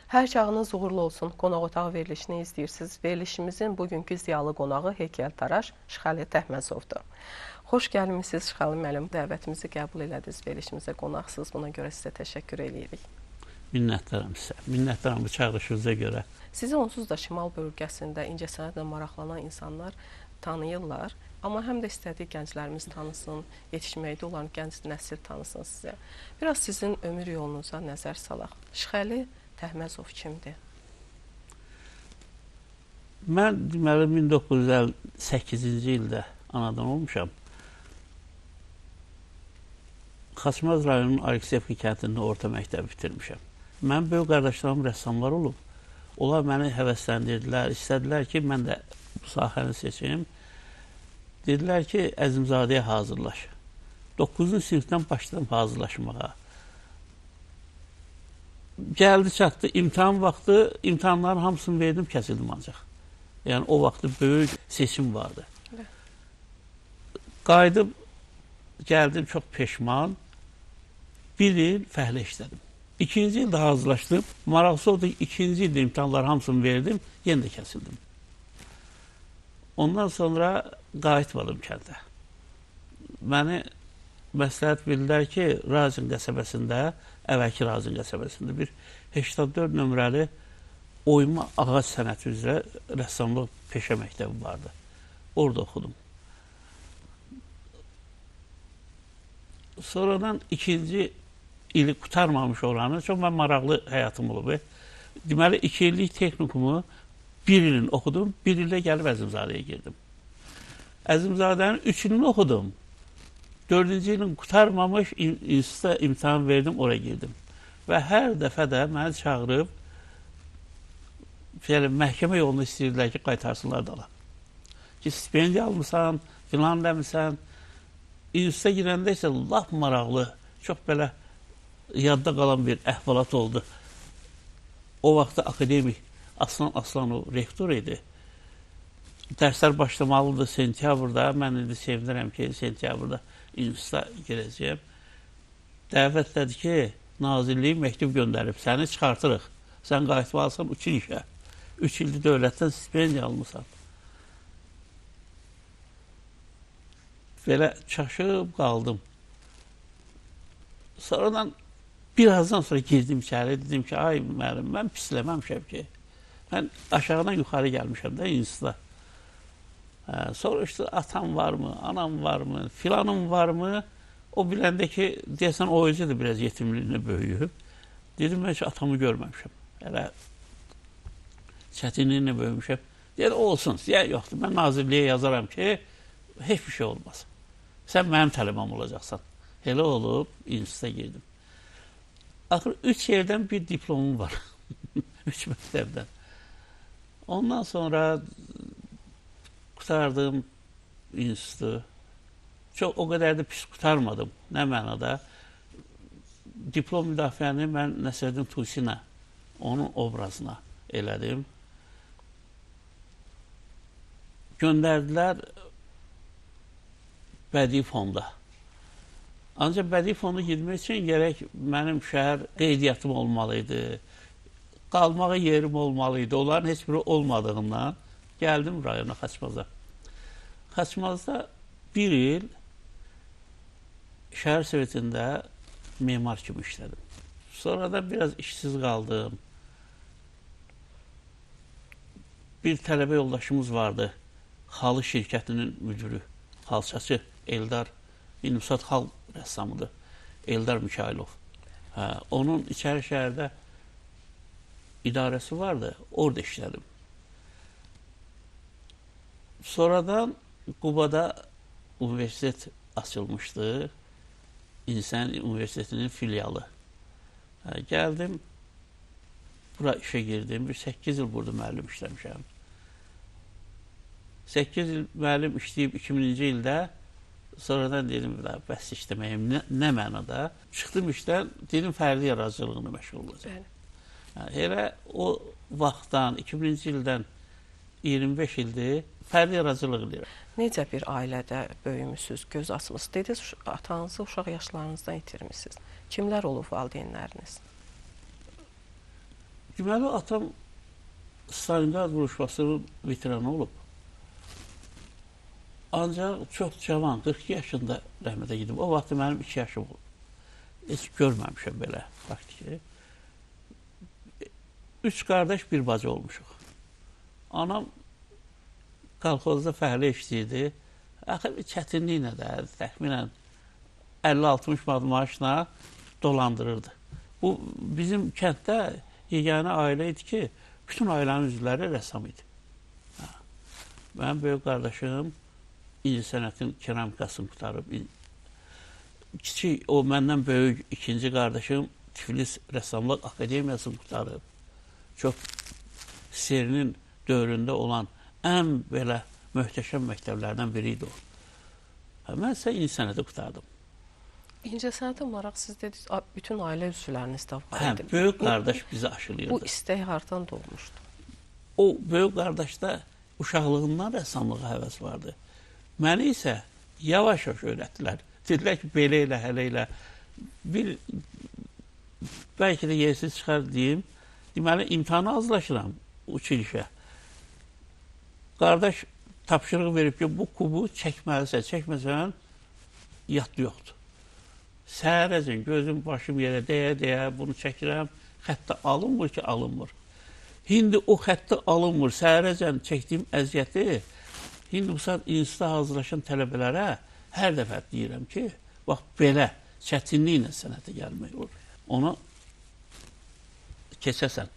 Hər çağınız uğurlu olsun. Qonaq otağı verilişini izləyirsiniz. Verilişimizin bugünkü ziyalı qonağı heykəltaraş Şıxəli Təhməzovdur. Xoş gəlmisiniz Şıxəli müəllim. Dəvətimizi qəbul elədiniz, verilişimizə qonaqsınız. Buna görə sizə təşəkkür eləyirik. Minnətdaram sizə. Minnətdaram bu çağırışınıza görə. Sizi onsuz da şimal bölgəsində incəsənətlə maraqlanan insanlar tanıyırlar. Amma həm də istədik gənclərimiz tanısın, yetişməkdə olan gənc nəsil tanısın sizə. Biraz sizin ömür yolunuza nəzər salaq. Şıxəli Təhməzov kimdir? Mən deməli 1958-ci ildə anadan olmuşam. Xaçmaz rayonunun Alekseyevka kəndində orta məktəbi bitirmişəm. Mənim böyük qardaşlarım rəssamlar olub. Onlar məni həvəsləndirdilər, istədilər ki, mən də bu sahəni seçim. Dedilər ki, Əzimzadəyə hazırlaş. 9-cu sinifdən başladım hazırlaşmağa. Gəldi, çatdı, imtahan vaxtı, imtahanların hamısını verdim, kəsildim ancaq. Yəni, o vaxtı böyük seçim vardı. Qayıdıb, gəldim çox peşman. Bir il fəhlə işlədim. İkinci ildə hazırlaşdım. Maraqlısı oldu ki, ikinci ildə imtahanların hamısını verdim, yenə də kəsildim. Ondan sonra qayıtmadım kəndə. Məni məsləhət bildilər ki, Razin qəsəbəsində, əvvəlki Razin qəsəbəsində bir 84 nömrəli oyma ağac sənəti üzrə rəssamlıq peşə məktəbi vardı. Orada oxudum. Sonradan ikinci ili qurtarmamış olanı, çox mən maraqlı həyatım olub. Deməli, 2 illik texnikumu bir ilin oxudum, bir ildə gəlib Əzimzadəyə girdim. Əzimzadənin 3 ilini oxudum. 4-cü ilin qurtarmamış instituta imtahan verdim, oraya girdim. Və hər dəfə də məni çağırıb, yəni, məhkəmə yolunu istəyirdilər ki, qaytarsınlar dala. Ki, stipendiya almısan, filan eləmisən. İnstituta girəndə isə lap maraqlı, çox belə yadda qalan bir əhvalat oldu. O vaxtda akademik Aslan Aslanov rektor idi. Dərslər başlamalıdır sentyabrda. Mən indi sevinirəm ki, sentyabrda instituta girəcəyəm. Dəvətlədi ki, Nazirliyi məktub göndərib, səni çıxartırıq. Sən qayıtmalısan uçilişə. 3 ildir dövlətdən stipendiya almısan. Belə çaşıb qaldım. Sonradan, birazdan sonra girdim içəri, dedim ki, ay müəllim, mən pisləməmişəm ki. Mən aşağıdan yuxarı gəlmişəm də instituta. Sonra işte atam varmı, anam varmı, filanım varmı? O biləndə ki, deyəsən o özü də biraz yetimliyinə böyüyüb. Dedim, mən heç atamı görməmişəm. Elə çətinliyinə böyümüşəm. Dedi, olsun, deyə, yoxdur, mən Nazirliyə yazaram ki, heç bir şey olmaz. Sən mənim tələbəm olacaqsan. Elə olub, instituta girdim. Axır, 3 yerdən bir diplomum var. 3 məktəbdən. Ondan sonra qurtardım institutu. Çox o qədər də pis qurtarmadım. Nə mənada? Diplom müdafiəni mən Nəsrəddin Tusinə, onun obrazına elədim. Göndərdilər Bədii fonda. Ancaq Bədii fonda girmək üçün gərək mənim şəhər qeydiyyatım olmalı idi, qalmağa yerim olmalı idi. Onların heç biri olmadığından gəldim rayona, Xaçmaza. Xaçmazda bir il şəhər sovetində memar kimi işlədim. Sonra da biraz işsiz qaldım. Bir tələbə yoldaşımız vardı, xalı şirkətinin müdürü, xalçaçı Eldar, İnusat xal rəssamıdır, Eldar Mikailov. Hə, onun içəri şəhərdə idarəsi vardı, orada işlədim. Sonradan Qubada universitet açılmışdı, İnsan Universitetinin filialı. Hə, gəldim, bura işə girdim, bir 8 il burada müəllim işləmişəm. 8 il müəllim işləyib 2000-ci ildə, sonradan dedim, bəs işləməyim nə mənada? Çıxdım işdən, dedim, fərdi yaradıcılığına məşğul olacaq. Elə o vaxtdan, 2000-ci ildən 25 ildir fərdi yaradıcılıq eləyirəm. Necə bir ailədə böyümüsünüz, göz açmısınız? Dediniz, atanızı uşaq yaşlarınızdan itirmisiniz. Kimlər olub valideynləriniz? Deməli, atam Stalingrad vuruşmasının veteranı olub. Ancaq çox cavan, 42 yaşında rəhmətə gedib. O vaxt mənim 2 yaşım olub. Heç görməmişəm belə, faktiki. 3 qardaş, bir bacı olmuşuq. Anam kolxozda fəhlə işləyirdi. Axı bir çətinliklə də, təxminən 50-60 manat maaşla dolandırırdı. Bu, bizim kənddə yeganə ailə idi ki, bütün ailənin üzvləri rəssam idi. Mənim böyük qardaşım incəsənətin keramikasını qurtarıb. Kiçik, o məndən böyük ikinci qardaşım Tiflis Rəssamlıq Akademiyasını qurtarıb. Çox SSR-nin dövründə olan ən belə möhtəşəm məktəblərdən biri idi o. Mən isə incəsənəti qurtardım. İncəsənətə maraq, siz dediniz, bütün ailə üzvlərinizdə var idi. Böyük qardaş bizi aşılayırdı. Bu istək hardan doğmuşdu? O böyük qardaşda uşaqlığından rəssamlığa həvəs vardı. Məni isə yavaş-yavaş öyrətdilər. Dedilər ki, belə elə, hələ elə. Bir, bəlkə də yersiz çıxar deyim. Deməli, imtahana hazırlaşıram uçilişə. Qardaş tapşırıq verib ki, bu kubu çəkməlisən, çəkməsən yatdı yoxdur. Səhərəcən gözüm, başım yerə deyə-deyə bunu çəkirəm. Xəttə alınmır ki, alınmır. İndi o xəttə alınmır. Səhərəcən çəkdiyim əziyyəti, indi bu saat instituta hazırlaşan tələbələrə hər dəfə deyirəm ki, bax belə çətinliklə sənətə gəlmək olur. Onu keçəsən.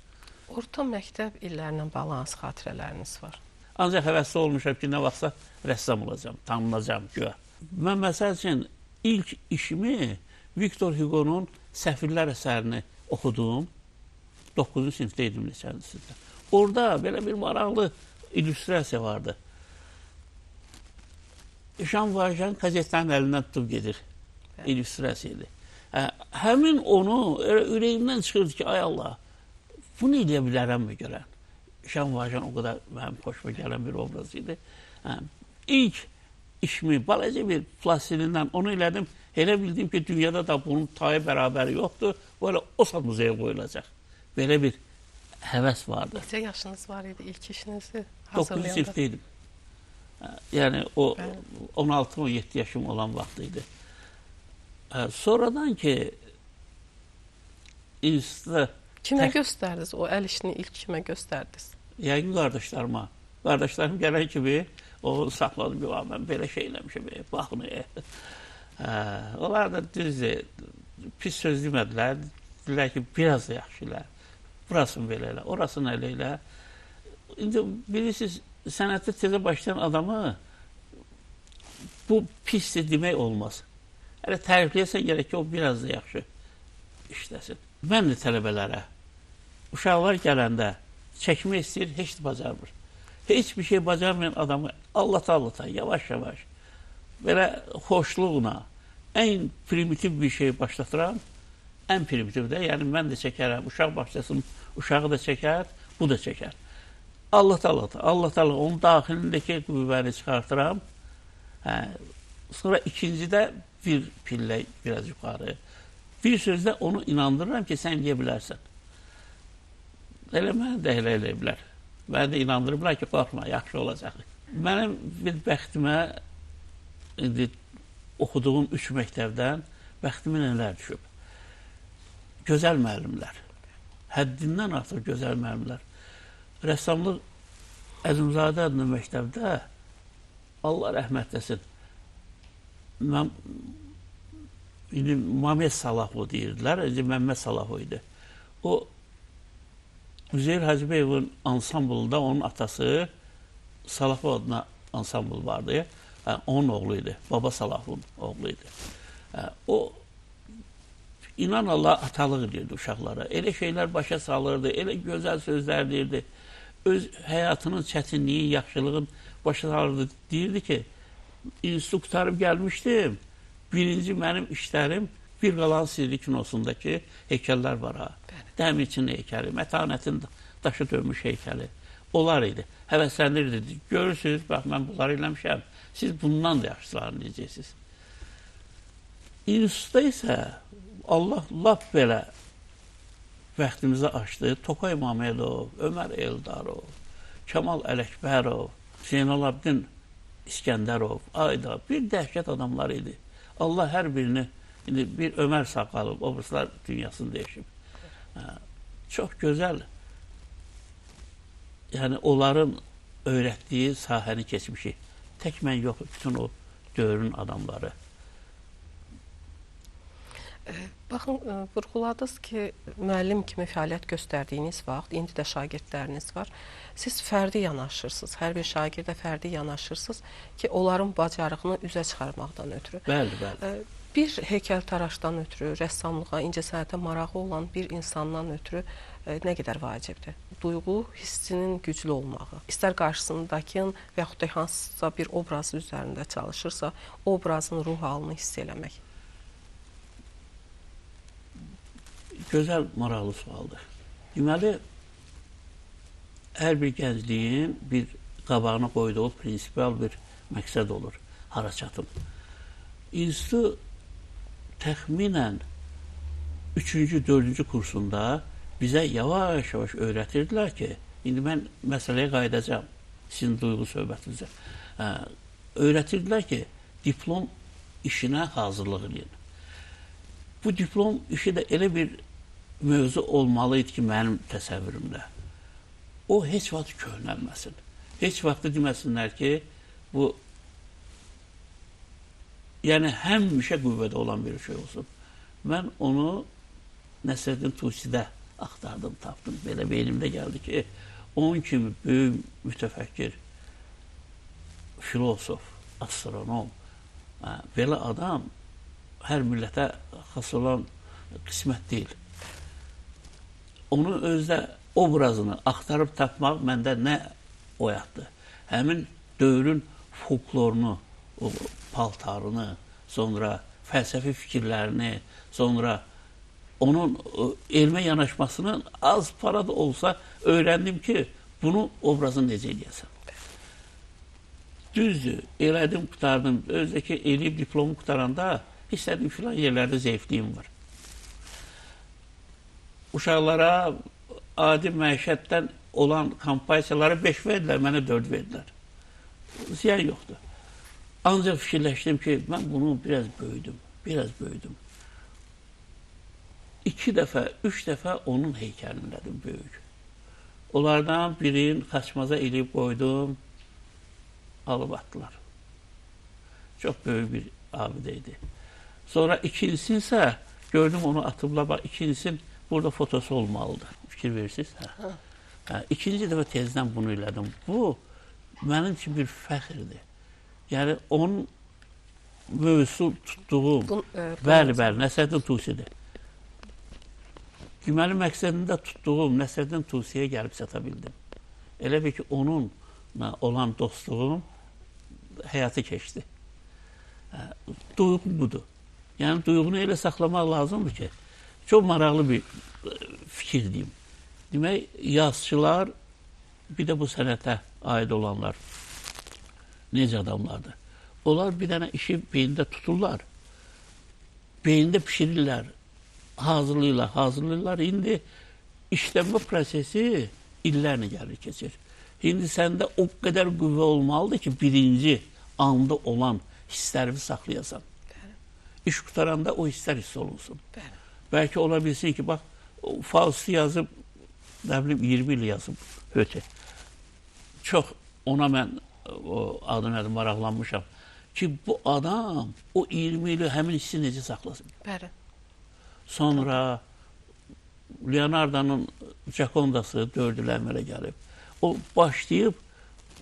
Orta məktəb illərinə bağlı hansı xatirələriniz var? Ancaq həvəsli olmuşam ki, nə vaxtsa rəssam olacağam, tanınacağam güya. Mən məsəl üçün ilk işimi Viktor Hugo'nun Səfirlər əsərini oxudum. 9-cu sinifdə idim neçənci sinifdə. Orada belə bir maraqlı illüstrasiya vardı. Jean Valjean qəzetlərin əlindən tutub gedir. İllüstrasiya idi. Həmin onu ürəyimdən çıxırdı ki, ay Allah, bunu eləyə bilərəmmi görən? Jean Valjean o qədər mənim xoşuma gələn bir obraz idi. İlk işimi balaca bir plastilindən onu elədim. Elə bildim ki, dünyada da bunun tayı bərabəri yoxdur. Bu elə o saat muzeyə qoyulacaq. Belə bir həvəs vardı. Neçə yaşınız var idi ilk işinizi hazırlayanda? 9-cu sinifdə idim. Yəni o 16-17 yaşım olan vaxtı idi. Sonradan ki institutda... Kimə göstərdiniz? O əl işini ilk kimə göstərdiniz? Yəqin qardaşlarıma. Qardaşlarım gələn kimi o saxladım ki, mən belə şey eləmişəm, baxın. Onlar da düzdür, pis söz demədilər. Dedilər ki, biraz da yaxşı elə, burasını belə elə, orasını elə elə. İndi bilirsiniz, sənətə təzə başlayan adamı bu pisdir demək olmaz. Hələ tərifləyəsən gərək ki, o biraz da yaxşı işləsin. Mən də tələbələrə, uşaqlar gələndə çəkmək istəyir, heç də bacarmır. Heç bir şey bacarmayan adamı allata-allata, yavaş-yavaş, belə xoşluqla ən primitiv bir şey başlatıram. Ən primitiv də, yəni mən də çəkərəm, uşaq başlasın, uşağı da çəkər, bu da çəkər. Allata-allata, allata-allata, onun daxilindəki qüvvəni çıxartıram. Sonra ikincidə bir pillə biraz yuxarı. Bir sözlə onu inandırıram ki, sən deyə bilərsən. Elə mənə də elə eləyə bilər. Mənə də inandırıblar ki, qorxma, yaxşı olacaq. Mənim bir bəxtimə, indi oxuduğum 3 məktəbdən bəxtimə nələr düşüb? Gözəl müəllimlər, həddindən artıq gözəl müəllimlər. Rəssamlıq Əzimzadə adlı məktəbdə, Allah rəhmət etsin, mən, indi Mamet Salahov deyirdilər, indi Məmməd Salahov idi. O, Üzeyir Hacıbəyovun ansamblında onun atası Salahov adına ansambl vardı. Onun oğlu idi, Baba Salahovun oğlu idi. O, inan Allah atalıq edirdi uşaqlara. Elə şeylər başa salırdı, elə gözəl sözlər deyirdi. Öz həyatının çətinliyi, yaxşılığın başa salırdı. Deyirdi ki, institut qurtarıb gəlmişdim. Birinci mənim işlərim Bir Qalan Sirri kinosundakı heykəllər var ha. Dəmirçinin heykəli, Mətanətin daşı dönmüş heykəli. Onlar idi. Həvəsləndirirdi. Görürsünüz, bax mən bunları eləmişəm. Siz bundan da yaxşılarını deyəcəksiniz. İnstitutda isə Allah lap belə bəxtimizi açdı. Tokay Mamedov, Ömər Eldarov, Kamal Ələkbərov, Zeynalabdin İskəndərov, Ayda, bir dəhşət adamlar idi. Allah hər birini, indi bir Ömər sağ qalıb, o birisilər dünyasını dəyişib. Çox gözəl, yəni onların öyrətdiyi sahəni keçmişik. Tək mən yox, bütün o dövrün adamları. Baxın, vurğuladınız ki, müəllim kimi fəaliyyət göstərdiyiniz vaxt, indi də şagirdləriniz var, siz fərdi yanaşırsınız, hər bir şagirdə fərdi yanaşırsınız ki, onların bacarığını üzə çıxarmaqdan ötürü. Bəli, bəli. Bir heykəltaraşdan ötürü, rəssamlığa, incəsənətə marağı olan bir insandan ötürü nə qədər vacibdir? Duyğu hissinin güclü olmağı. İstər qarşısındakının və yaxud da hansısa bir obrazı üzərində çalışırsa, obrazın ruh halını hiss eləmək. Gözəl, maraqlı sualdır. Deməli, hər bir gəncliyin bir qabağına qoyduğu prinsipial bir məqsəd olur. Hara çatım? İnstitut təxminən 3-cü, 4-cü kursunda bizə yavaş-yavaş öyrətirdilər ki, indi mən məsələyə qayıdacağam, sizin duyğu söhbətinizə. Öyrətirdilər ki, diplom işinə hazırlıq eləyin. Bu diplom işi də elə bir mövzu olmalı idi ki, mənim təsəvvürümdə. O heç vaxt köhnəlməsin. Heç vaxt deməsinlər ki, bu yəni həmişə qüvvədə olan bir şey olsun. Mən onu Nəsrəddin Tusidə axtardım, tapdım. Belə beynimdə gəldi ki, onun kimi böyük mütəfəkkir, filosof, astronom, belə adam hər millətə xas olan qismət deyil. Onun özdə obrazını axtarıb tapmaq məndə nə oyatdı? Həmin dövrün folklorunu, o paltarını, sonra fəlsəfi fikirlərini, sonra onun elmə yanaşmasını az para da olsa öyrəndim ki, bunu obrazını necə eləyəsən. Düzdür, elədim, qurtardım. Özdəki eləyib diplomu qurtaranda istədim filan yerlərdə zəifliyim var. Uşaqlara adi məişətdən olan kampaniyalara 5 verdilər, mənə 4 verdilər. Ziyan yoxdur. Ancaq fikirləşdim ki, mən bunu biraz böyüdüm, biraz böyüdüm. 2 dəfə, 3 dəfə onun heykəlini elədim böyük. Onlardan birini xaçmaza eləyib qoydum, alıb atdılar. Çox böyük bir abidə idi. Sonra ikincisini isə gördüm onu atıblar, bax ikincisinin burada fotosu olmalıdır. Fikir verirsiniz? Hə. Hə, ikinci dəfə tezdən bunu elədim. Bu mənim üçün bir fəxirdir. Yəni onun mövzusu tutduğum, bəli, bəli, Nəsrəddin Tusidir. Deməli, məqsədində tutduğum Nəsrəddin Tusiyə gəlib çata bildim. Elə bil ki, onunla olan dostluğum həyatı keçdi. Duyğu budur. Yəni, duyğunu elə saxlamaq lazımdır ki, çox maraqlı bir fikir deyim. Demək, yazıçılar, bir də bu sənətə aid olanlar necə adamlardır? Onlar bir dənə işi beyində tuturlar, beyində pişirirlər, hazırlayırlar, hazırlayırlar. İndi işlənmə prosesi illərlə gəlir, keçir. İndi səndə o qədər qüvvə olmalıdır ki, birinci anda olan hisslərimi saxlayasan. Bəli. İş qurtaranda o hisslər hiss olunsun. Bəli. Bəlkə ola bilsin ki, bax, Fausti yazıb, nə bilim, 20 il yazıb Höte. Çox ona mən o adı nədir, maraqlanmışam ki, bu adam o 20 ili həmin hissi necə saxlasın? Bəli. Sonra Leonardo'nun Gioconda-sı 4 il əmələ gəlib. O başlayıb,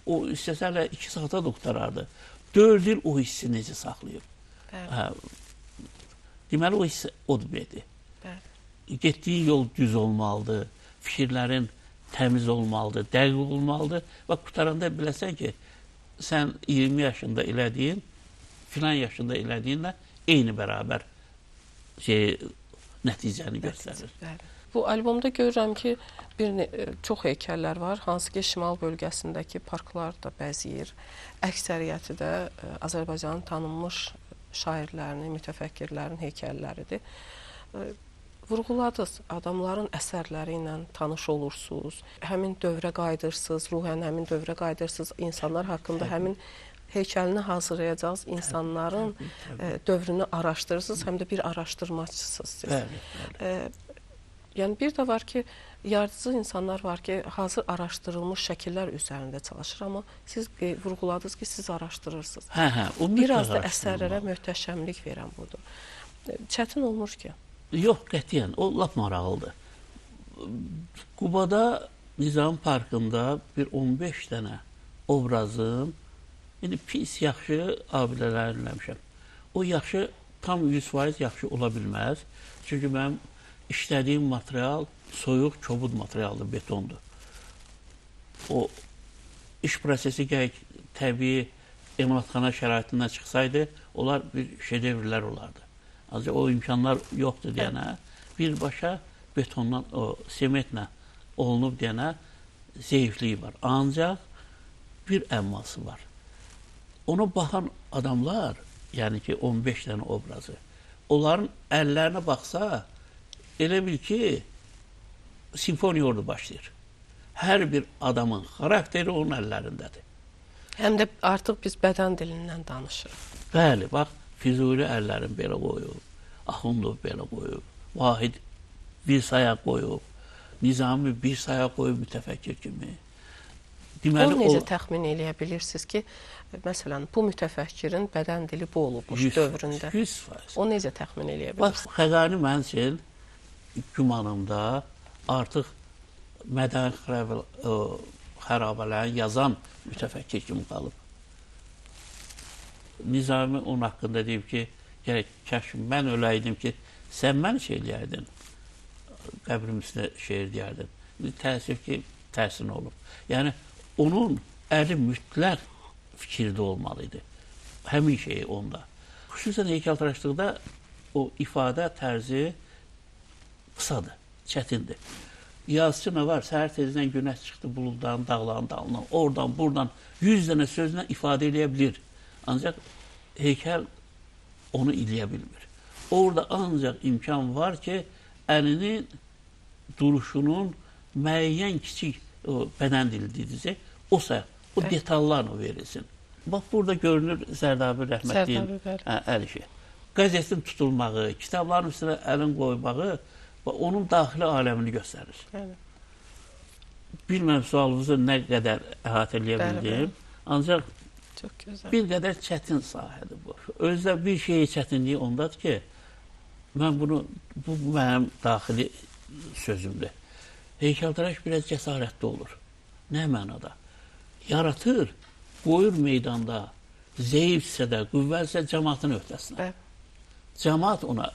o istəsə hələ 2 saata da qurtarardı. 4 il o hissi necə saxlayıb? Hə, deməli, o hiss odur dedi. Getdiyi yol düz olmalıdır, fikirlərin təmiz olmalıdır, dəqiq olmalıdır və qurtaranda biləsən ki, sən 20 yaşında elədiyin, filan yaşında elədiyinlə eyni bərabər nəticəni göstərir. Bəli. Bu albomda görürəm ki, çox heykəllər var, hansı ki, şimal bölgəsindəki parklar da bəzəyir. Əksəriyyəti də Azərbaycanın tanınmış şairlərinin, mütəfəkkirlərin heykəlləridir. Vurğuladınız, adamların əsərləri ilə tanış olursunuz, həmin dövrə qayıdırsınız, ruhən həmin dövrə qayıdırsınız, insanlar haqqında həmin heykəlini hazırlayacağınız insanların dövrünü araşdırırsınız, həm də bir araşdırmaçısınız siz. Bəli, bəli. Yəni bir də var ki, yaradıcı insanlar var ki, hazır araşdırılmış şəkillər üzərində çalışır, amma siz vurğuladınız ki, siz araşdırırsınız. Hə, o biraz da əsərlərə möhtəşəmlik verən budur. Çətin olmur ki? Yox, qətiyyən. O lap maraqlıdır. Qubada Nizami Parkında bir 15 dənə obrazın, indi pis yaxşı abidələrini eləmişəm. O yaxşı, tam 100% yaxşı ola bilməz. Çünki mənim işlədiyim material soyuq, kobud materialdır, betondur. O iş prosesi gərək təbii emalatxana şəraitindən çıxsaydı, onlar bir şedevrlər olardı. Ancaq o imkanlar yoxdur deyənə, birbaşa betondan, o sementlə olunub deyənə zəifliyi var. Ancaq bir əmması var. Ona baxan adamlar, yəni ki 15 dənə obrazı, onların əllərinə baxsa, elə bil ki, simfoniya orada başlayır. Hər bir adamın xarakteri onun əllərindədir. Həm də artıq biz bədən dilindən danışırıq. Bəli, bax, Füzuli əllərini belə qoyub, Axundov belə qoyub, Vahid bir saya qoyub, Nizami bir saya qoyub mütəfəkkir kimi. Deməli, onu necə təxmin eləyə bilirsiniz ki, məsələn, bu mütəfəkkirin bədən dili bu olubmuş dövründə? 100%. O necə təxmin eləyə bilirsiniz? Bax, Xəqani mənim üçün gümanımda artıq mədəni xərabələrini yazan mütəfəkkir kimi qalıb. Nizami onun haqqında deyib ki, gərək kaş mən öləydim ki, sən mən şey eləyərdin, qəbrim üstünə şeir deyərdin. Təəssüf ki, tərsinə olub. Yəni, onun əli mütləq fikirdə olmalı idi. Həmin şeyi onda. Xüsusən heykəltıraşlıqda o ifadə tərzi qısadır, çətindir. Yazıcı nə var? Səhər tezdən günəş çıxdı buludların, dağların dalından, oradan, buradan 100 dənə sözlə ifadə eləyə bilir. Ancaq heykəl onu eləyə bilmir. Orada ancaq imkan var ki, əlinin duruşunun müəyyən kiçik o, bədən dili dedizə, o detallarla verilsin. Bax, burada görünür Zərdabi rəhmətliyin əl işi. Qəzetin tutulmağı, kitabların üstünə əlin qoymağı onun daxili aləmini göstərir. Bəli. Bilməm sualınızı nə qədər əhatə eləyə bildim. Ancaq çox gözəl. Bir qədər çətin sahədir bu. Özdə bir şeyi çətinliyi ondadır ki, mən bunu, bu mənim daxili sözümdür. Heykəltıraş biraz cəsarətli olur. Nə mənada? Yaratır, qoyur meydanda, zəifsə də, qüvvəlsə cəmaatın öhdəsinə. Bəli. Cəmaat ona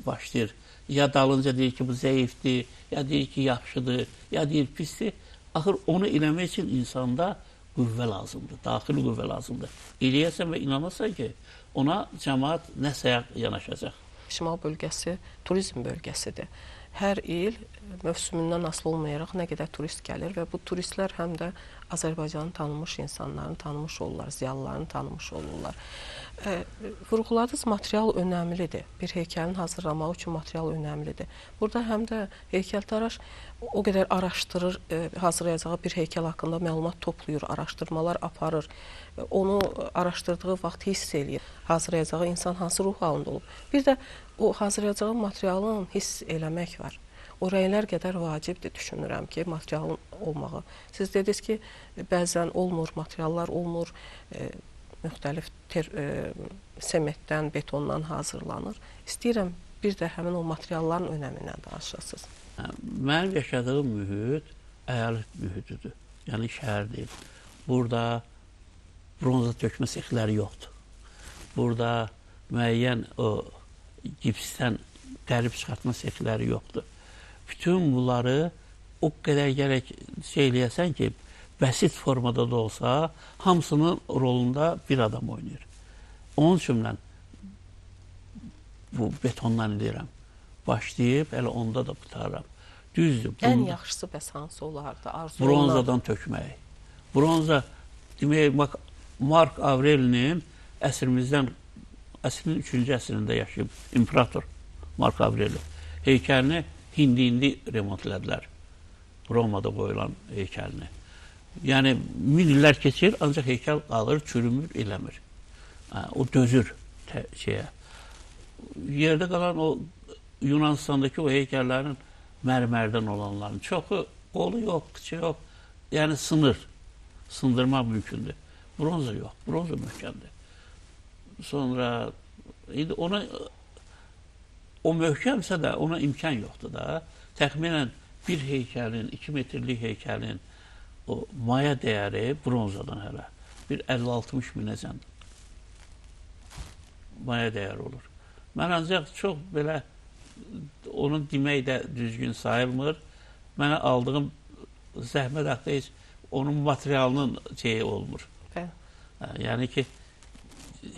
başlayır. Ya dalınca deyir ki, bu zəifdir, ya deyir ki, yaxşıdır, ya deyir pisdir. Axır onu eləmək üçün insanda qüvvə lazımdır, daxili qüvvə lazımdır. Eləyəsən və inanırsan ki, ona cəmaat nəsə yanaşacaq. Şimal bölgəsi turizm bölgəsidir. Hər il mövsümündən asılı olmayaraq nə qədər turist gəlir və bu turistlər həm də Azərbaycanın tanınmış insanlarını tanımış olurlar, ziyalılarını tanımış olurlar. Vurğuladınız, material önəmlidir. Bir heykəlin hazırlamağı üçün material önəmlidir. Burada həm də heykəltaraş o qədər araşdırır, hazırlayacağı bir heykəl haqqında məlumat toplayır, araşdırmalar aparır. Onu araşdırdığı vaxt hiss eləyir. Hazırlayacağı insan hansı ruh halında olub. Bir də o hazırlayacağı materialın hiss eləmək var. O rənglər qədər vacibdir, düşünürəm ki, materialın olmağı. Siz dediniz ki, bəzən olmur, materiallar olmur, müxtəlif sementdən, betondan hazırlanır. İstəyirəm bir də həmin o materialların önəmindən danışasınız. Mənim yaşadığım mühit əyalət mühitidir, yəni şəhər deyil. Burada bronza tökmə sexləri yoxdur. Burada müəyyən o gipsdən qəlib çıxartma sexləri yoxdur. Bütün bunları o qədər gərək şey eləyəsən ki, bəsit formada da olsa, hamısının rolunda bir adam oynayır. Onun üçün mən bu betondan eləyirəm. Başlayıb, elə onda da qurtarıram. Düzdür. Ən yaxşısı bəs hansı olardı? Arzu bronzadan tökmək. Bronza, demək, Mark Avrelinin əsrin 3-cü əsrində yaşayıb imperator Mark Avreli. Heykəlini hindi-indi remont elədilər. Romada qoyulan heykəlini. Yəni, min illər keçir, ancaq heykəl qalır, çürümür, eləmir. O dözür şeyə. Yerdə qalan o Yunanistandakı o heykəllərin mərmərdən olanların çoxu qolu yox, qıçı yox, yəni sınır. Sındırmaq mümkündür. Bronza yox, bronza möhkəmdir. Sonra indi ona o möhkəmsə də ona imkan yoxdur da. Təxminən bir heykəlin, 2 metrlik heykəlin o maya dəyəri bronzadan hələ bir 50-60 minəcən maya dəyəri olur. Mən ancaq çox belə onun demək də düzgün sayılmır. Mənə aldığım zəhmət haqqı heç onun materialının şeyi olmur. Bəli. Yəni ki,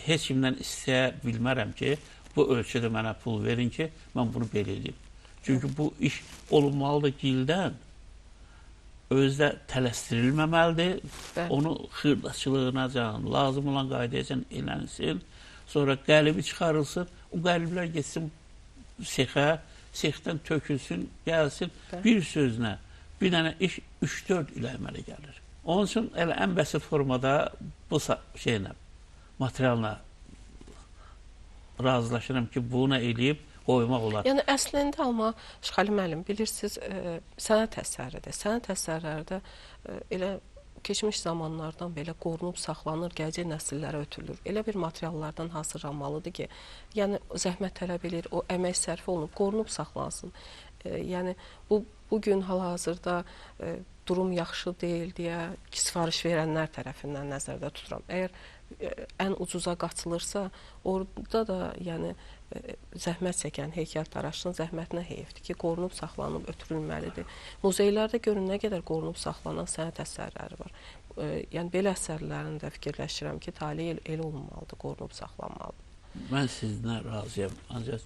heç kimdən istəyə bilmərəm ki, bu ölçüdə mənə pul verin ki, mən bunu belə edeyim. Çünki bu iş olunmalıdır gildən, özdə tələsdirilməməlidir. Bəli. Onu xırdaçılığınacan, lazım olan qaydayacan elənsin. Sonra qəlibi çıxarılsın, o qəliblər getsin sexə, sexdən tökülsün, gəlsin. Bəli. Bir sözlə, bir dənə iş 3-4 il əmələ gəlir. Onun üçün elə ən bəsit formada bu şeylə, materialla razılaşıram ki, bunu eləyib qoymaq olar. Yəni əslində amma Şıxəli müəllim, bilirsiniz, sənət əsəridir. Sənət əsərləri də elə keçmiş zamanlardan belə qorunub saxlanır, gələcək nəsillərə ötürülür. Elə bir materiallardan hazırlanmalıdır ki, yəni zəhmət tələb eləyir, o əmək sərf olunub, qorunub saxlansın. Yəni bu gün hal-hazırda durum yaxşı deyil deyə sifariş verənlər tərəfindən nəzərdə tuturam. Əgər ən ucuza qaçılırsa, orada da yəni zəhmət çəkən heykəltaraşın zəhmətinə heyfdir ki, qorunub saxlanıb ötürülməlidir. Muzeylərdə görün nə qədər qorunub saxlanan sənət əsərləri var. Yəni belə əsərlərini də fikirləşirəm ki, taleyi elə olmalıdır, qorunub saxlanmalıdır. Mən sizinlə razıyam. Ancaq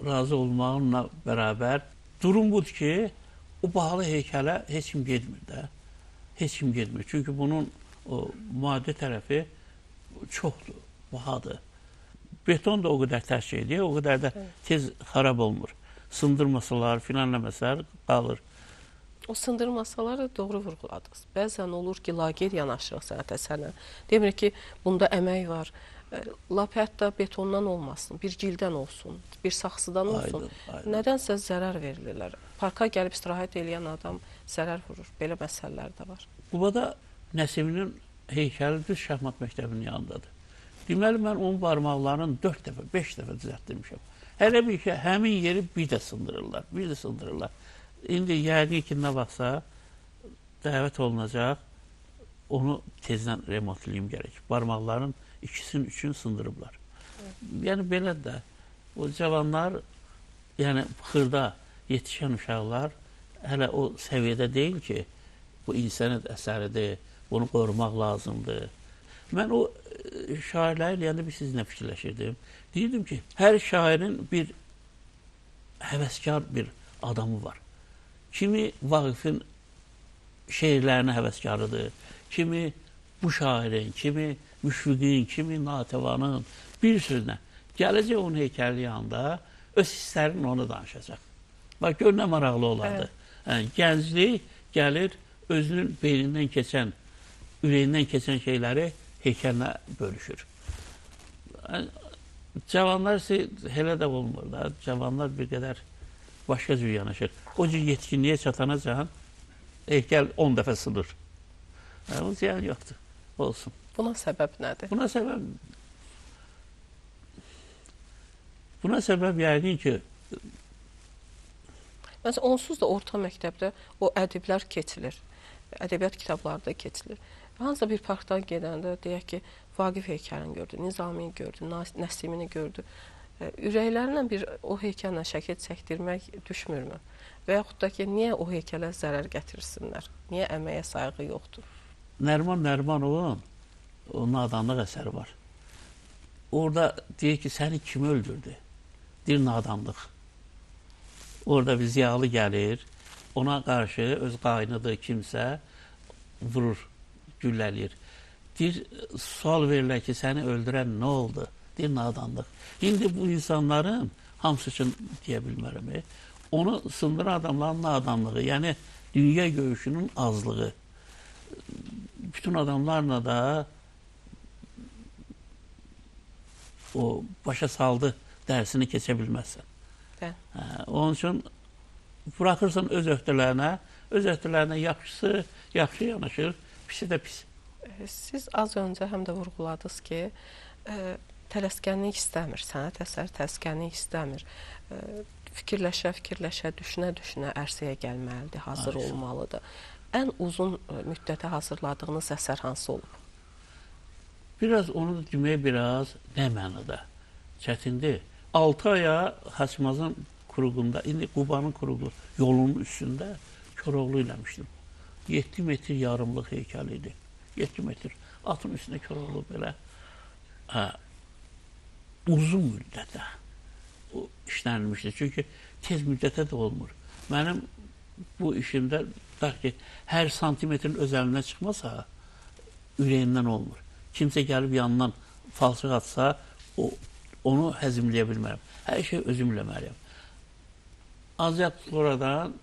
razı olmağımla bərabər durum budur ki, o bahalı heykələ heç kim getmir də. Heç kim getmir. Çünki bunun o maddi tərəfi çoxdur, bahadır. Beton da o qədər tərs şeydir, o qədər də tez xarab olmur. Sındırmasalar, filanləməsələr qalır. O sındırmasalar da doğru vurğuladınız. Bəzən olur ki, laqeyd yanaşırıq sənət əsərinə. Demirik ki, bunda əmək var. Lap hətta betondan olmasın, bir gildən olsun, bir saxsıdan olsun. Aydın, aydın. Nədənsə zərər verilirlər. Parka gəlib istirahət eləyən adam zərər vurur. Belə məsələlər də var. Qubada Nəsiminin heykəli düz şahmat məktəbinin yanındadır. Deməli, mən onun barmaqlarını 4 dəfə, 5 dəfə düzəltdirmişəm. Hələ bir ki, həmin yeri bir də sındırırlar, bir də sındırırlar. İndi yəqin ki, nə vaxtsa dəvət olunacaq, onu tezdən remontləyim gərək. Barmaqların ikisinin üçünü sındırıblar. Yəni, belə də o cavanlar, yəni xırda yetişən uşaqlar hələ o səviyyədə deyil ki, bu insaniyyət əsəridir, bunu qorumaq lazımdır. Mən o şairləri eləyəndə bir sizinlə fikirləşirdim. Deyirdim ki, hər şairin bir həvəskar bir adamı var. Kimi Vaqifin şeirlərinə həvəskarıdır, kimi bu şairin, kimi Müşfiqin, kimi Natəvanın, bir sözlə. Gələcək onun heykəli yanında öz hisslərini ona danışacaq. Bax, gör nə maraqlı olardı. Yəni, gənclik gəlir, özünün beynindən keçən, ürəyindən keçən şeyləri heykəlinə bölüşür. Yəni, cavanlar isə elə də olmur da. Cavanlar bir qədər başqa cür yanaşır. O cür yetkinliyə çatanacan heykəl 10 dəfə sınır. Yəni, o ziyan yoxdur. Olsun. Buna səbəb nədir? Buna səbəb yəqin ki... Məsələn, onsuz da orta məktəbdə o ədiblər keçilir. Ədəbiyyat kitabları da keçilir. Hansısa bir parkdan gedəndə deyək ki, Vaqif heykəlini gördü, Nizamini gördü, Nəsimini gördü. Ürəklərlə bir o heykəllə şəkil çəkdirmək düşmürmü? Və yaxud da ki, niyə o heykələ zərər gətirsinlər? Niyə əməyə sayğı yoxdur? Nəriman Nərimanovun o nadanlıq əsəri var. Orada deyir ki, səni kim öldürdü? Deyir, nadanlıq. Orada bir ziyalı gəlir, ona qarşı öz qaynıdır kimsə vurur, gülləliyir. Deyir, sual verirlər ki, səni öldürən nə oldu? Deyir, nadanlıq. İndi bu insanların Hamısı üçün deyə bilmərəm. Onu sındıran adamların nadanlığı, yəni dünya görüşünün azlığı. Bütün adamlarla da o başa saldı dərsini keçə bilməzsən. Onun üçün bırakırsan öz öhdələrinə, öz öhdələrinə yaxşısı yaxşı yanaşır, pisi də pis. Siz az öncə həm də vurğuladınız ki, tələskənlik istəmir, sənət əsəri tələskənlik istəmir. Fikirləşə, fikirləşə, düşünə-düşünə ərsəyə gəlməlidir, hazır olmalıdır. Ən uzun müddətə hazırladığınız əsər hansı olub? Biraz onu demək biraz nə mənada çətindir. 6 aya Xaçmazın kuruğunda, indi Qubanın kuruğu yolunun üstündə Koroğlu eləmişdim. 7 metr yarımlıq heykəl idi. 7 metr. Atın üstündə Koroğlu belə. Hə, uzun müddətə o işlənilmişdi. Çünki tez müddətə də olmur. Mənim bu işimdə tutaq ki, hər santimetrin öz əlindən çıxmasa, ürəyindən olmur. Kimsə gəlib yanından falçıq atsa, onu həzmləyə bilmərəm. Hər şey özüm eləməliyəm. Ancaq sonradan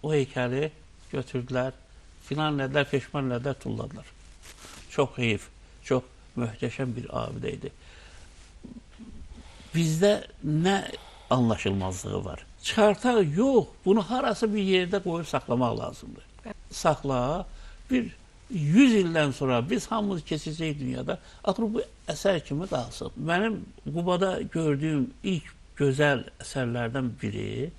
o heykəli götürdülər, filan elədilər, peşman elədilər, tulladılar. Çox heyif, çox möhtəşəm bir abidə idi. Bizdə nə anlaşılmazlığı var? Çıxartaq yox, bunu harası bir yerdə qoyub saxlamaq lazımdır. Saxla, bir 100 ildən sonra biz hamımız keçəcəyik dünyada, axır bu əsər kimi qalsın. Mənim Qubada gördüyüm ilk gözəl əsərlərdən biri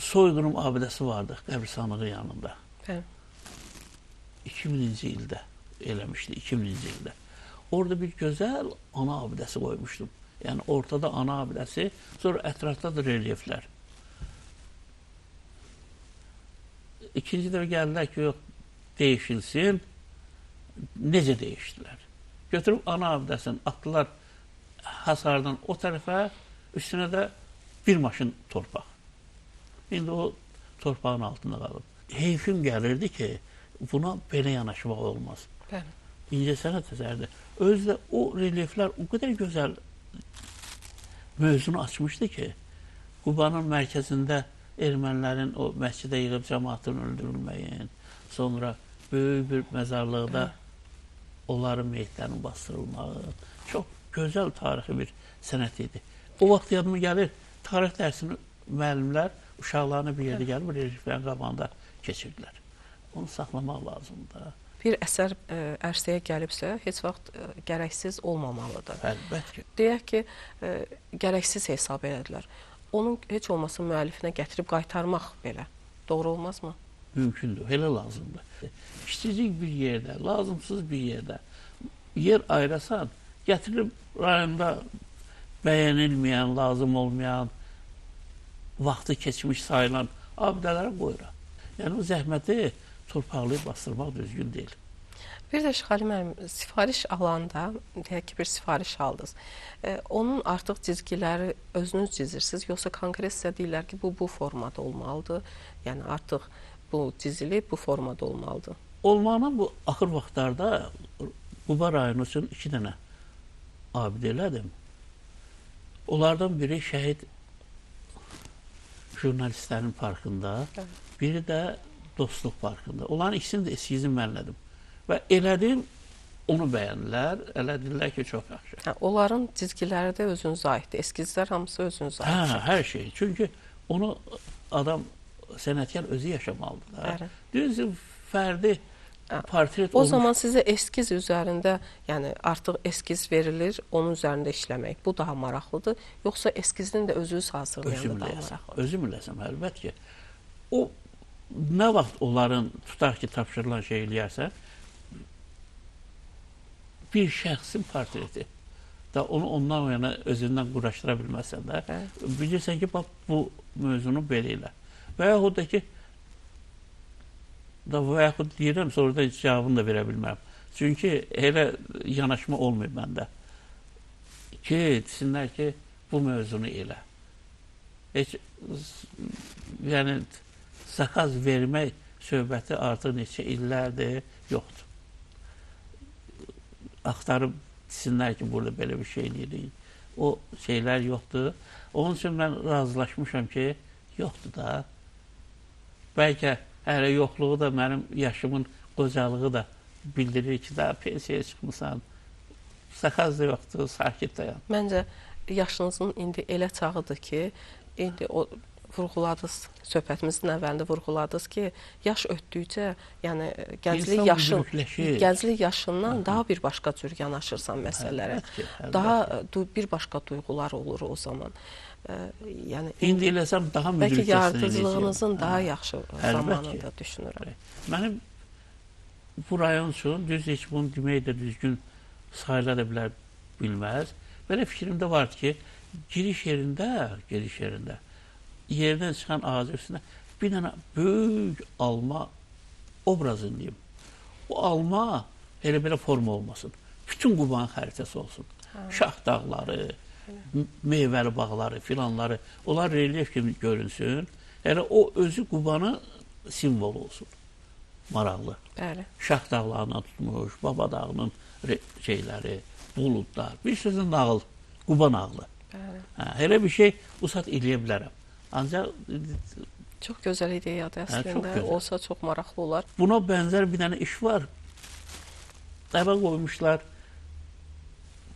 soyqırım abidəsi vardı qəbristanlığı yanında. Bəli. 2000-ci ildə eləmişdi, 2000-ci ildə. Orada bir gözəl ana abidəsi qoymuşdum. Yəni ortada ana abidəsi, sonra ətrafda da relyeflər. İkinci dəfə gəldilər ki, yox, değişilsin. Necə değişdilər? Götürüb ana abidəsini atdılar hasardan o tərəfə, üstünə də bir maşın torpaq. İndi o torpağın altında qalıb. Heyfim gəlirdi ki, buna belə yanaşmaq olmaz. Bəli. İncəsənət əsərdir. Özü də o relyeflər o qədər gözəl mövzunu açmışdı ki, Qubanın mərkəzində ermənilərin o məscidə yığıb cəmaatın öldürülməyin, sonra böyük bir məzarlıqda onların meyitlərinin bastırılmağı, çox gözəl tarixi bir sənət idi. O vaxt yadıma gəlir, tarix dərsini müəllimlər uşaqlarını bir yerdə gəlib relyeflərin qabağında keçirdilər. Onu saxlamaq lazımdır. Bir əsər ərsəyə gəlibsə, heç vaxt gərəksiz olmamalıdır. Əlbəttə ki. Deyək ki, gərəksiz hesab elədilər. Onun heç olmasa müəllifinə gətirib qaytarmaq belə doğru olmazmı? Mümkündür, elə lazımdır. Kiçicik bir yerdə, lazımsız bir yerdə yer ayırasan, gətirib rayonda bəyənilməyən, lazım olmayan, vaxtı keçmiş sayılan abidələrə qoyuram. Yəni o zəhməti torpaqlayıb bastırmaq düzgün deyil. Bir də Şıxəli müəllim, sifariş alanda, deyək ki, bir sifariş aldınız. Onun artıq cizgiləri özünüz cizirsiniz, yoxsa konkret sizə deyirlər ki, bu formada olmalıdır. Yəni artıq bu cizilib, bu formada olmalıdır. Olmağına bu axır vaxtlarda Quba rayonu üçün 2 dənə abidə elədim. Onlardan biri şəhid jurnalistlərin parkında, biri də Dostluq parkında. Onların ikisini də eskizini mən elədim. Və elədim, onu bəyəndilər, elədilər ki, çox yaxşı. Hə, onların cizgiləri də özünüzə aiddir. Eskizlər hamısı özünüzə aiddir. Hə, hər şey. Çünki onu adam, sənətkar özü yaşamalıdır. Düzdür, fərdi portret olmuş. O zaman sizə eskiz üzərində, yəni artıq eskiz verilir, onun üzərində işləmək. Bu daha maraqlıdır. Yoxsa eskizini də özünüz hazırlayanda daha maraqlıdır. Özüm eləsəm, əlbəttə ki. O, nə vaxt onların tutaq ki, tapşırılan şey eləyərsən, bir şəxsin portreti da onu ondan o yana özündən quraşdıra bilməzsən də, bilirsən ki, bax, bu mövzunu belə elə. Və yaxud da ki, və yaxud deyirəm, sonra da cavabını da verə bilmərəm. Çünki elə yanaşma olmayıb məndə ki, desinlər ki, bu mövzunu elə. Heç, yəni, zakaz vermək söhbəti artıq neçə illərdir, yoxdur. Axtarıb desinlər ki, burada belə bir şey eləyirik. O şeylər yoxdur. Onun üçün mən razılaşmışam ki, yoxdur da. Bəlkə hələ yoxluğu da mənim yaşımın qocalığı da bildirir ki, daha pensiyaya çıxmısan, sakaz da yoxdur, sakit dayan. Məncə yaşınızın indi elə çağıdır ki, indi o vurğuladınız, söhbətimizin əvvəlində vurğuladınız ki, yaş ötdükcə, yəni gənclik yaşın, gənclik yaşından daha bir başqa cür yanaşırsan məsələlərə. Daha bir başqa duyğular olur o zaman. Yəni indi eləsəm daha müdrikcəsinə bəlkə yaradıcılığınızın daha yaxşı zamanında düşünürəm. Mənim bu rayon üçün, düz heç bunu demək də düzgün sayıla da bilər, bilməz. Belə fikrim də vardı ki, giriş yerində yerdən çıxan ağacın üstünə bir dənə böyük alma obrazını deyim. O alma elə belə forma olmasın. Bütün Qubanın xəritəsi olsun. Şah dağları, meyvəli bağları, filanları, onlar relyef kimi görünsün. Elə o özü Qubanın simvolu olsun. Maraqlı. Bəli. Şah dağlarından tutmuş, Baba dağının şeyləri, buludlar. Bir sözün nağıl, Quba nağılı. Bəli. Hə, elə bir şey usat eləyə bilərəm. Ancaq çox gözəl ideyadır əslində. Çox olsa çox maraqlı olar. Buna bənzər bir dənə iş var. Əvvəl qoymuşlar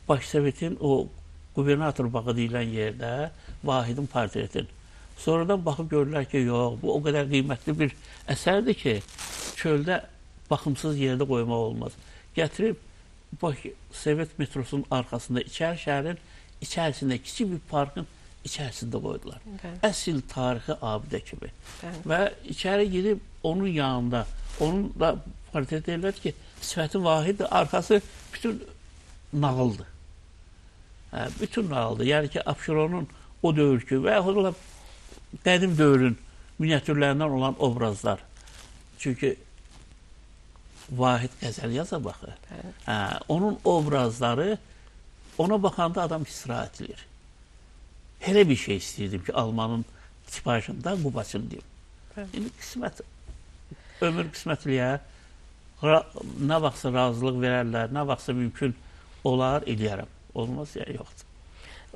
Başsovetin o qubernator bağı deyilən yerdə Vahidin portretini. Sonradan baxıb gördülər ki, yox, bu o qədər qiymətli bir əsərdir ki, çöldə baxımsız yerdə qoymaq olmaz. Gətirib Sovet metrosunun arxasında, içəri şəhərin içərisində kiçik bir parkın içərisində qoydular. Bəli. Əsl tarixi abidə kimi. Bəli. Və içəri girib onun yanında, onun da portret eləyir ki, sifəti Vahiddir, arxası bütün nağıldır. Hə, bütün nağıldır. Yəni ki, Abşeronun o dövrkü və yaxud da qədim dövrün miniatürlərindən olan obrazlar. Çünki Vahid qəzəl yaza baxır. Hə, onun obrazları, ona baxanda adam istirahət edir. Elə bir şey istəyirdim ki, almanın tipajında Qubaçın deyim. İndi qismət, ömür qismət eləyə, nə vaxtsa razılıq verərlər, nə vaxtsa mümkün olar, eləyərəm. Olmaz, yəni yoxdur.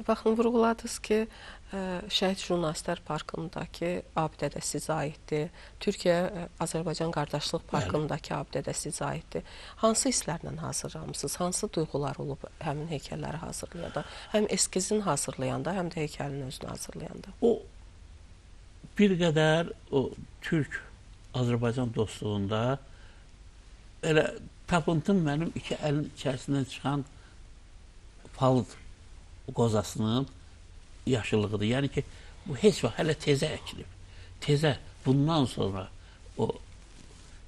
Baxın, vurğuladınız ki, Şəhid Jurnalistlər Parkındakı abidə də sizə aiddir. Türkiyə Azərbaycan Qardaşlıq Parkındakı abidə də sizə aiddir. Hansı hisslərlə hazırlanmısınız? Hansı duyğular olub həmin heykəlləri hazırlayanda? Həm eskizini hazırlayanda, həm də heykəlin özünü hazırlayanda. O bir qədər o Türk-Azərbaycan dostluğunda elə tapıntım mənim iki əlin içərisindən çıxan palıd qozasının yaşıllığıdır. Yəni ki, bu heç vaxt hələ tezə əkilib. Tezə bundan sonra o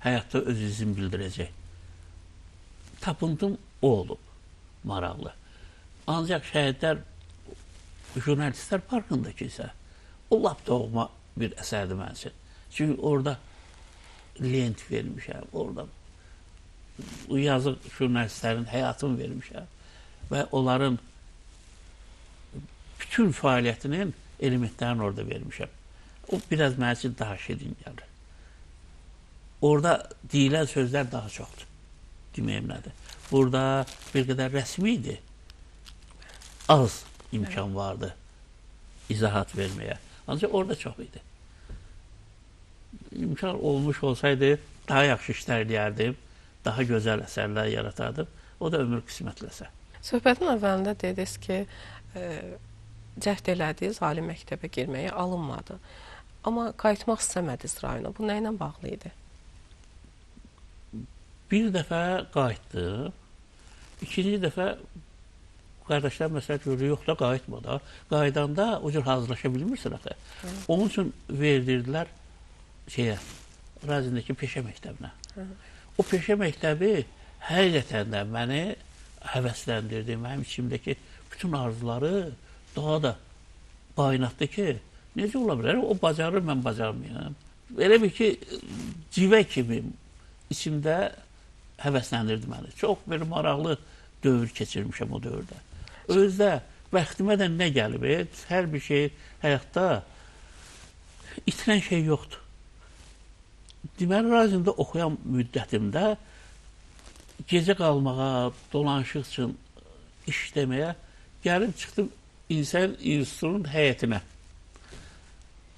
həyatda öz izini bildirəcək. Tapıntım o olub, maraqlı. Ancaq şəhidlər Jurnalistlər Parkındakı isə o lap doğma bir əsərdir mənim üçün. Çünki orada lent vermişəm, orada yazıq jurnalistlərin həyatını vermişəm və onların bütün fəaliyyətinin elementlərini orada vermişəm. O biraz mənim üçün daha şirin gəlir. Orada deyilən sözlər daha çoxdur. Deməyim nədir? Burada bir qədər rəsmi idi. Az imkan vardı izahat verməyə. Ancaq orada çox idi. İmkan olmuş olsaydı daha yaxşı işlər eləyərdim, daha gözəl əsərlər yaratardım. O da ömür qismətləsə. Söhbətin əvvəlində dediniz ki, cəhd elədiniz, ali məktəbə girməyə alınmadı. Amma qayıtmaq istəmədiniz rayona. Bu nə ilə bağlı idi? Bir dəfə qayıtdım. İkinci dəfə qardaşlar məsələ görür, yox da qayıtma da. Qayıdanda o cür hazırlaşa bilmirsən axı. Onun üçün verdirdilər şeyə, Razindəki peşə məktəbinə. O peşə məktəbi həqiqətən də məni həvəsləndirdi. Mənim içimdəki bütün arzuları daha da qaynatdı ki, necə ola bilər? O bacarır, mən bacarmayam. Elə bir ki, civə kimi içimdə həvəsləndirdi məni. Çox bir maraqlı dövr keçirmişəm o dövrdə. Özdə bəxtimə də nə gəlib? Hər bir şey həyatda itirən şey yoxdur. Deməli, Razində oxuyan müddətimdə gecə qalmağa, dolanışıq üçün işləməyə gəlib çıxdım İnsan institutunun həyətinə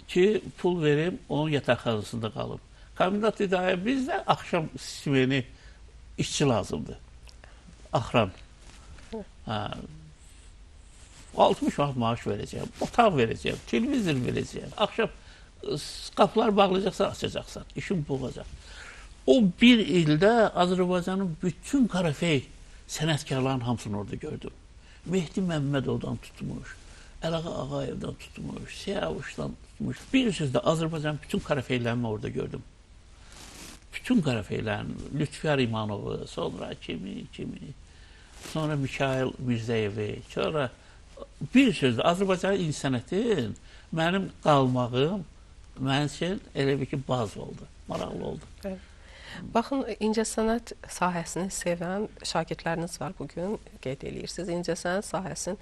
ki, pul verim, onun yataqxanasında qalım. Komendant dedi, bizdə axşam simeni işçi lazımdır. Axran. Hə, 60 manat maaş verəcəyəm, otaq verəcəyəm, televizor verəcəyəm. Axşam qapılar bağlayacaqsan, açacaqsan. İşim bu olacaq. O bir ildə Azərbaycanın bütün korifey sənətkarlarının hamısını orada gördüm. Mehdi Məmmədovdan tutmuş, Əlağa Ağayevdən tutmuş, Siyavuşdan tutmuş. Bir sözlə Azərbaycanın bütün korifeylərini orada gördüm. Bütün korifeylərini, Lütfiyar İmanovu, sonra kimi, sonra Mikail Mirzəyevi, sonra bir sözlə Azərbaycanın incəsənətin mənim qalmağım mənim üçün elə bir ki, baz oldu, maraqlı oldu. Evet. Baxın, incəsənət sahəsini sevən şagirdləriniz var bugün, qeyd eləyirsiniz. İncəsənət sahəsini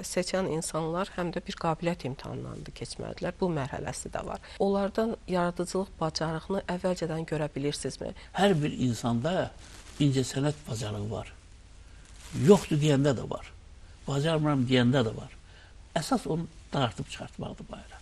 seçən insanlar həm də bir qabiliyyət imtahanlarını keçməlidirlər. Bu mərhələsi də var. Onlardan yaradıcılıq bacarığını əvvəlcədən görə bilirsinizmi? Hər bir insanda incəsənət bacarığı var. Yoxdur deyəndə də var. Bacarmıram deyəndə də var. Əsas onu dartıb çıxartmaqdır bayıra.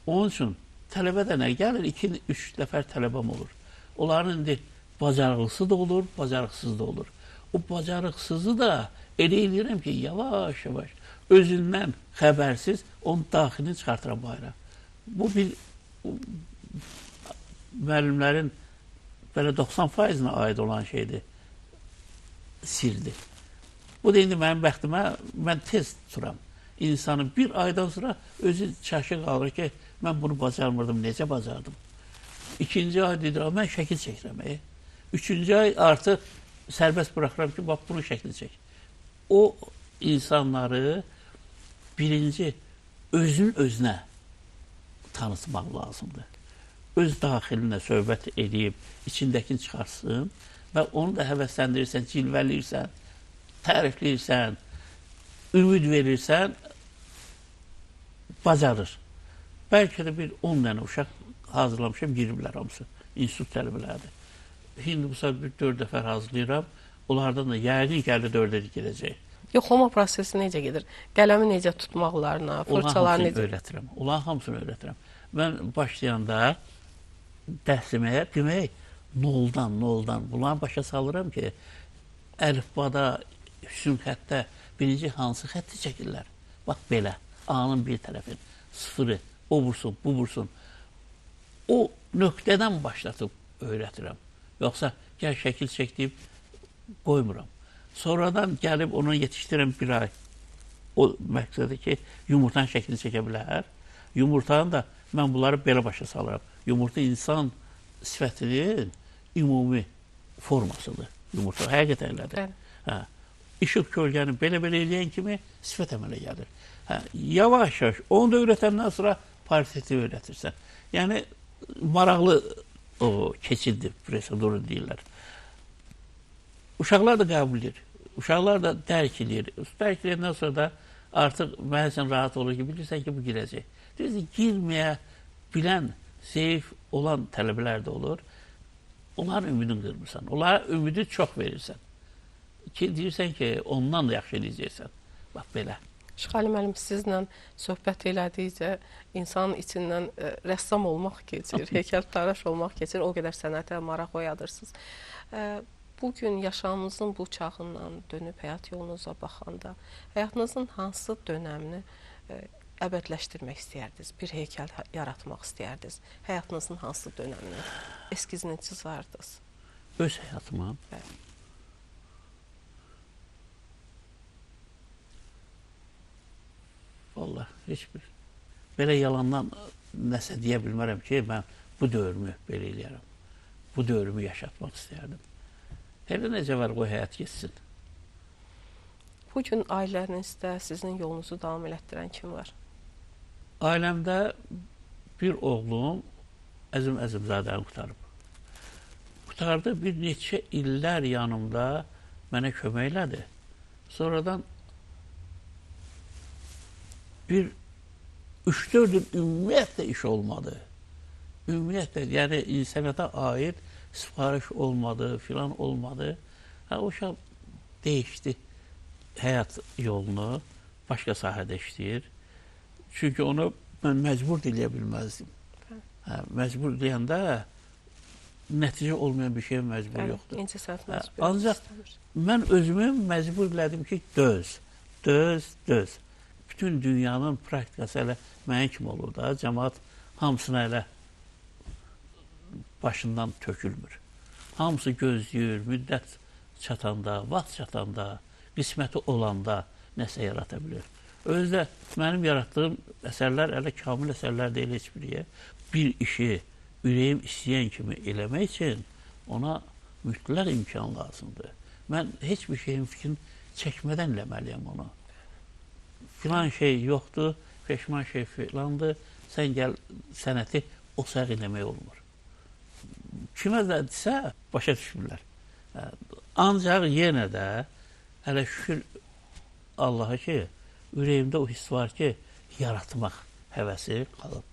Onun üçün tələbə də nə gəlir? 2-3 nəfər tələbəm olur. Onların indi bacarıqlısı da olur, bacarıqsız da olur. O bacarıqsızı da elə eləyirəm ki, yavaş-yavaş özündən xəbərsiz onun daxilini çıxartıram bayıra. Bu bir müəllimlərin belə 90%-nə aid olan şeydir, sirdir. Bu da indi mənim bəxtimə, mən tez tuturam. İnsanı bir aydan sonra özü çaşı qalır ki, mən bunu bacarmırdım, necə bacardım? İkinci ay deyir, mən şəkil çəkirəm. Üçüncü ay artıq sərbəst bıraxıram ki, bax, bunu şəkil çək. O insanları birinci özünün özünə tanıtmaq lazımdır. Öz daxilinə söhbət edib, içindəkini çıxarsın və onu da həvəsləndirirsən, cilvəliyirsən, tərifləyirsən, ümid verirsən, bacarır. Bəlkə də bir 10 dənə uşaq hazırlamışam, giriblər hamısı. İnstitut tələbələrdir. İndi bu saat bir 4 dəfə hazırlayıram. Onlardan da yəqin ki, 54-ə girəcək. Yoxlama prosesi necə gedir? Qələmi necə tutmaqlarına, fırçaları necə? Öyrətirəm. Onların hamısını öyrətirəm. Mən başlayanda dərsimə, demək, noldan. Bunları başa salıram ki, əlifbada, hüsn xəttdə birinci hansı xətti çəkirlər? Bax, belə. A-nın bir tərəfin, sıfırı, o vursun, bu vursun. O nöqtədən başlatıb öyrətirəm. Yoxsa gəl şəkil çək deyib qoymuram. Sonradan gəlib onu yetişdirəm bir ay. O məqsədə ki, yumurtanın şəklini çəkə bilər. Yumurtanı da mən bunları belə başa salıram. Yumurta insan sifətinin ümumi formasıdır. Yumurta həqiqətən elədir. Hə. İşıq kölgəni belə-belə eləyən kimi sifət əmələ gəlir. Hə. Yavaş-yavaş onu da öyrətəndən sonra pariteti öyrətirsən. Yəni, maraqlı o keçiddir, proseduru deyirlər. Uşaqlar da qəbul edir, uşaqlar da dərk edir. Dərk edəndən sonra da artıq mən üçün rahat olur ki, bilirsən ki, bu girəcək. Düzdür, girməyə bilən, zəif olan tələbələr də olur. Onların ümidini qırmırsan, onlara ümidi çox verirsən. Ki, deyirsən ki, ondan da yaxşı eləyəcəksən. Bax, belə. Şıxəli müəllim, sizlə söhbət elədikcə insanın içindən rəssam olmaq keçir, heykəltaraş olmaq keçir, o qədər sənətə maraq oyadırsınız. Bugün yaşamımızın bu çağından dönüb həyat yolunuza baxanda, həyatınızın hansı dönəmini əbədləşdirmək istəyərdiniz, bir heykəl yaratmaq istəyərdiniz, həyatınızın hansı dönəmini, eskizini çizardınız? Öz həyatıma? Bəli. Vallahi heç bir belə yalandan nəsə deyə bilmərəm ki, mən bu dövrümü belə eləyərəm. Bu dövrümü yaşatmaq istəyərdim. Elə necə var, qoy həyat geçsin. Bugün ailənizdə sizin yolunuzu davam elətdirən kim var? Ailəmdə bir oğlum Əzim Əzimzadəni qurtarıb. Qurtardı, bir neçə illər yanımda mənə kömək elədi. Sonradan bir 3-4 il ümumiyyətlə iş olmadı. Ümumiyyətlə, yəni insaniyyətə aid sifariş olmadı, filan olmadı. Hə, o uşaq dəyişdi həyat yolunu. başqa sahədə işləyir. Çünki onu mən məcbur da eləyə bilməzdim. Hə, məcbur deyəndə nəticə olmayan bir şeyə məcbur yoxdur. İncəsənət məcbur. Ancaq mən özümü məcbur elədim ki, döz, döz, döz. Bütün dünyanın praktikası elə mənim kimi olur da, cəmaat hamısına elə başından tökülmür. Hamısı gözləyir, müddət çatanda, vaxt çatanda, qisməti olanda nəsə yarata bilir. Özü də mənim yaratdığım əsərlər elə kamil əsərlər deyil heç biriyə. Bir işi ürəyim istəyən kimi eləmək üçün ona mütləq imkan lazımdır. Mən heç bir şeyin fikrini çəkmədən eləməliyəm onu. Filan şey yoxdur, peşman şey filandır, sən gəl sənəti o sağ eləmək olmur. Kimə də desə başa düşmürlər. Ancaq yenə də hələ şükür Allaha ki, ürəyimdə o hiss var ki, yaratmaq həvəsi qalıb.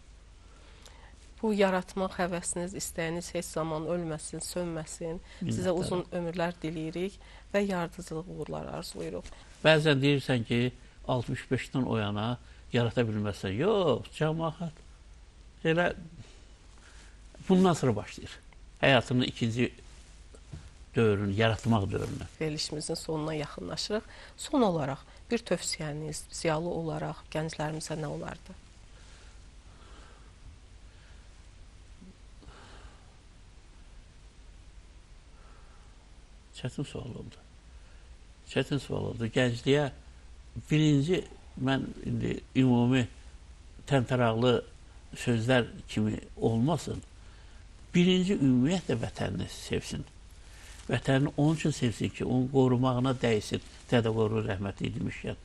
Bu yaratmaq həvəsiniz, istəyiniz heç zaman ölməsin, sönməsin. Sizə uzun ömürlər diləyirik və yaradıcılıq uğurları arzulayırıq. Bəzən deyirsən ki, 65-dən o yana yarata bilməzsən. Yox, cəmaat elə bundan sonra başlayır. Həyatının ikinci dövrünü, yaratmaq dövrünü. Verilişimizin sonuna yaxınlaşırıq. Son olaraq bir tövsiyəniz, ziyalı olaraq gənclərimizə nə olardı? Çətin sual oldu. Çətin sual oldu. Gəncliyə birinci, mən indi ümumi təmtəraqlı sözlər kimi olmasın, birinci ümumiyyətlə vətənini sevsin. Vətənini onun üçün sevsin ki, onun qorumağına dəysin. Dədə Qorqud rəhmətli demişkən.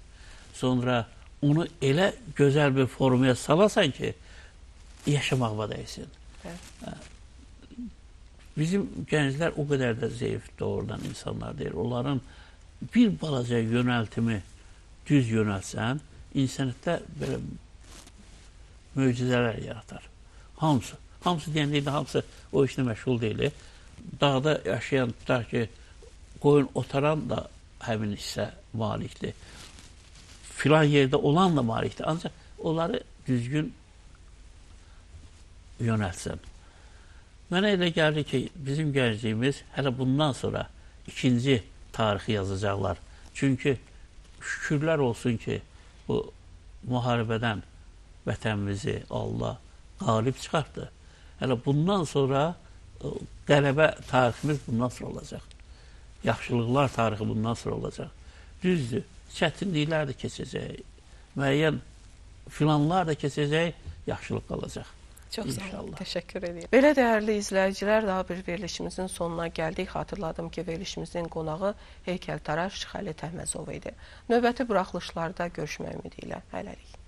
Sonra onu elə gözəl bir formaya salasan ki, yaşamağına dəysin. Evet. Bizim gənclər o qədər də zəif doğrudan insanlar deyil. Onların bir balaca yönəltimi düz yönəltsən, insaniyətdə belə möcüzələr yaratar. Hamısı. Hamısı deyən deyil, hamısı o işlə məşğul deyil. Dağda yaşayan, tutaq ki, qoyun otaran da həmin hissə malikdir. Filan yerdə olan da malikdir. Ancaq onları düzgün yönəltsən. Mənə elə gəlir ki, bizim gəncliyimiz hələ bundan sonra ikinci tarixi yazacaqlar. Çünki şükürlər olsun ki, bu müharibədən vətənimizi Allah qalib çıxartdı. Hələ bundan sonra qələbə tariximiz bundan sonra olacaq. Yaxşılıqlar tarixi bundan sonra olacaq. Düzdür, çətinliklər də keçəcək, müəyyən filanlar da keçəcək, yaxşılıq qalacaq. Çox sağ olun, təşəkkür edirəm. Belə dəyərli izləyicilər, daha bir verilişimizin sonuna gəldik. Xatırladım ki, verilişimizin qonağı heykəltaraş Şıxəli Təhməzov idi. Növbəti buraxılışlarda görüşmək ümidi ilə. Hələlik.